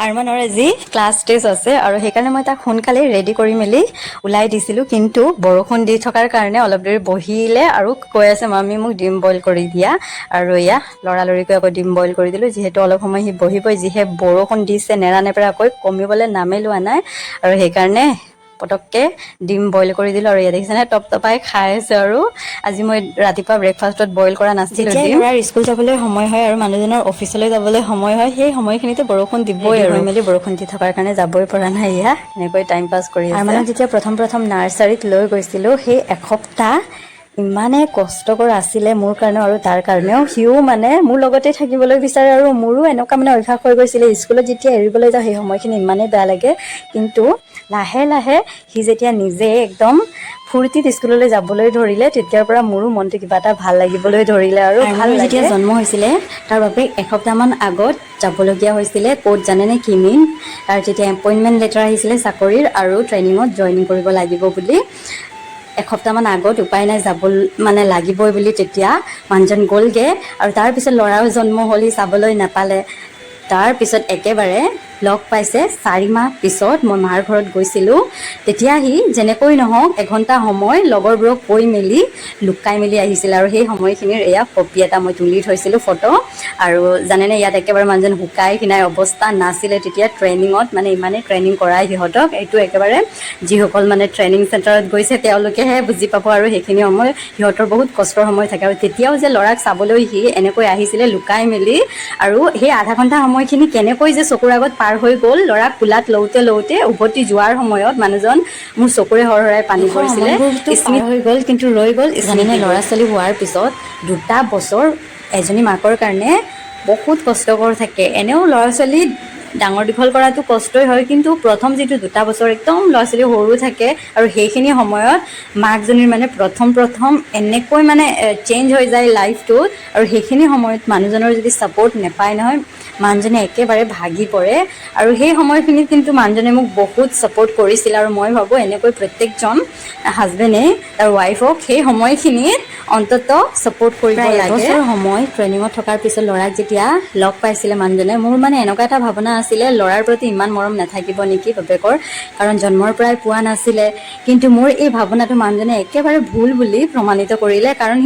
আৰমানৰ আজি class test আছে আৰু সেইকাৰণে মই তাক সোনকালে ৰেডি কৰি মেলি ওলাই দিছিলোঁ। কিন্তু বৰষুণ দি থকাৰ কাৰণে অলপ দেৰি বহিলে আৰু কৈ আছে, "মামী, মোক ডিম বইল কৰি দিয়া।" আৰু এয়া লৰালৰিকৈ আকৌ ডিম বইল কৰি দিলোঁ, যিহেতু অলপ সময় সি বহিবই। যিহে বৰষুণ দিছে নেৰা নেপেৰাকৈ, কমিবলৈ নামেই লোৱা নাই আৰু সেইকাৰণে পটককৈ ডিম বইল কৰি দিলোঁ। আৰু ইয়াত দেখিছেনে, টপ টপাই খাই আছে। আৰু আজি মই ৰাতিপুৱা ব্ৰেকফাষ্টত বইল কৰা নাছিলোঁ। যেতিয়া ল'ৰাৰ স্কুল যাবলৈ সময় হয় আৰু মানুহজনৰ অফিচলৈ যাবলৈ সময় হয়, সেই সময়খিনিতে বৰষুণ দিবই। আৰু মেলি বৰষুণ দি থকাৰ কাৰণে যাবই পৰা নাই। এয়া এনেকৈ টাইম পাছ কৰি আছে। মানে যেতিয়া প্ৰথম প্ৰথম নাৰ্চাৰীত লৈ গৈছিলোঁ, সেই এসপ্তাহ ইমানেই কষ্টকৰ আছিলে মোৰ কাৰণেও আৰু তাৰ কাৰণেও। সিও মানে মোৰ লগতে থাকিবলৈ বিচাৰে আৰু মোৰো এনেকুৱা মানে অভ্যাস হৈ গৈছিলে, স্কুলত যেতিয়া এৰিবলৈ যাওঁ, সেই সময়খিনি ইমানেই বেয়া লাগে। কিন্তু লাহে লাহে সি যেতিয়া নিজে একদম ফূৰ্তিত স্কুললৈ যাবলৈ ধৰিলে, তেতিয়াৰ পৰা মোৰো মনটো কিবা এটা ভাল লাগিবলৈ ধৰিলে আৰু ভাল। যেতিয়া জন্ম হৈছিলে, তাৰ বাবে এসপ্তাহমান আগত যাবলগীয়া হৈছিলে। ক'ত জানেনে? কিমিন। তাৰ যেতিয়া এপইণ্টমেণ্ট লেটাৰ আহিছিলে চাকৰিৰ আৰু ট্ৰেইনিঙত জইনিং কৰিব লাগিব বুলি এসপ্তাহমান আগত, উপায় নাই, যাব মানে লাগিবই বুলি তেতিয়া মানুহজন গ'লগৈ। আৰু তাৰপিছত ল'ৰাও জন্ম হ'ল, সি চাবলৈ নাপালে। তাৰপিছত একেবাৰে লগ পাইছে 4 মাহ পিছত। মই মাৰ ঘৰত গৈছিলোঁ, তেতিয়া সি যেনেকৈ নহওক এঘণ্টা সময় লগৰবোৰক কৈ মেলি লুকাই মেলি আহিছিলে। আৰু সেই সময়খিনিৰ এয়া কপি এটা মই তুলি থৈছিলোঁ, ফটো। আৰু জানেনে, ইয়াত একেবাৰে মানুহজন শুকাই খিনাই অৱস্থা নাছিলে তেতিয়া। ট্ৰেইনিঙত মানে ইমানেই ট্ৰেইনিং কৰাই সিহঁতক, এইটো একেবাৰে যিসকল মানে ট্ৰেইনিং চেণ্টাৰত গৈছে, তেওঁলোকেহে বুজি পাব। আৰু সেইখিনি সময় সিহঁতৰ বহুত কষ্টৰ সময় থাকে। আৰু তেতিয়াও যে ল'ৰাক চাবলৈ সি এনেকৈ আহিছিলে লুকাই মেলি, আৰু সেই আধা ঘণ্টা সময়খিনি কেনেকৈ যে চকুৰ আগত পাৰ হৈ গ'ল, ল'ৰাক কোলাত লওঁতে লওঁতে উভতি যোৱাৰ সময়ত মানুহজন মোৰ চকুৰে হৰহৰাই পানী পৰিছিলে। সময়বোৰতো পাৰ হৈ গ'ল, কিন্তু ৰৈ গ'ল জানেনে, ল'ৰা ছোৱালী হোৱাৰ পিছত 2টা বছৰ এজনী মাকৰ কাৰণে বহুত কষ্টকৰ থাকে। এনেও ল'ৰা ছোৱালী ডাঙৰ দীঘল কৰাটো কষ্টই হয়, কিন্তু প্ৰথম যিটো 2টা বছৰ একদম ল'ৰা ছোৱালী সৰু থাকে আৰু সেইখিনি সময়ত মাকজনীৰ মানে প্ৰথম প্ৰথম এনেকৈ মানে চেঞ্জ হৈ যায় লাইফটোত। আৰু সেইখিনি সময়ত মানুহজনৰ যদি ছাপৰ্ট নাপায় নহয়, মানুহজনে একেবাৰে ভাগি পৰে। আৰু সেই সময়খিনিত কিন্তু মানুহজনে মোক বহুত ছাপৰ্ট কৰিছিল। আৰু মই ভাবোঁ, এনেকৈ প্ৰত্যেকজন হাজবেণ্ডে তাৰ ৱাইফক সেই সময়খিনিত অন্ততঃ ছাপৰ্ট কৰিব প্ৰায় লাগে। এবছৰ সময় ট্ৰেইনিঙত থকাৰ পিছত ল'ৰাক যেতিয়া লগ পাইছিলে মানুহজনে, মোৰ মানে এনেকুৱা এটা ভাৱনা আছিলে, ল'ৰাৰ প্ৰতি ইমান মৰম নাথাকিব নেকি বাপেকৰ, কাৰণ জন্মৰ পৰাই পোৱা নাছিলে। কিন্তু মোৰ এই ভাৱনাটো মানুহজনে একেবাৰে ভুল বুলি প্ৰমাণিত কৰিলে, কাৰণ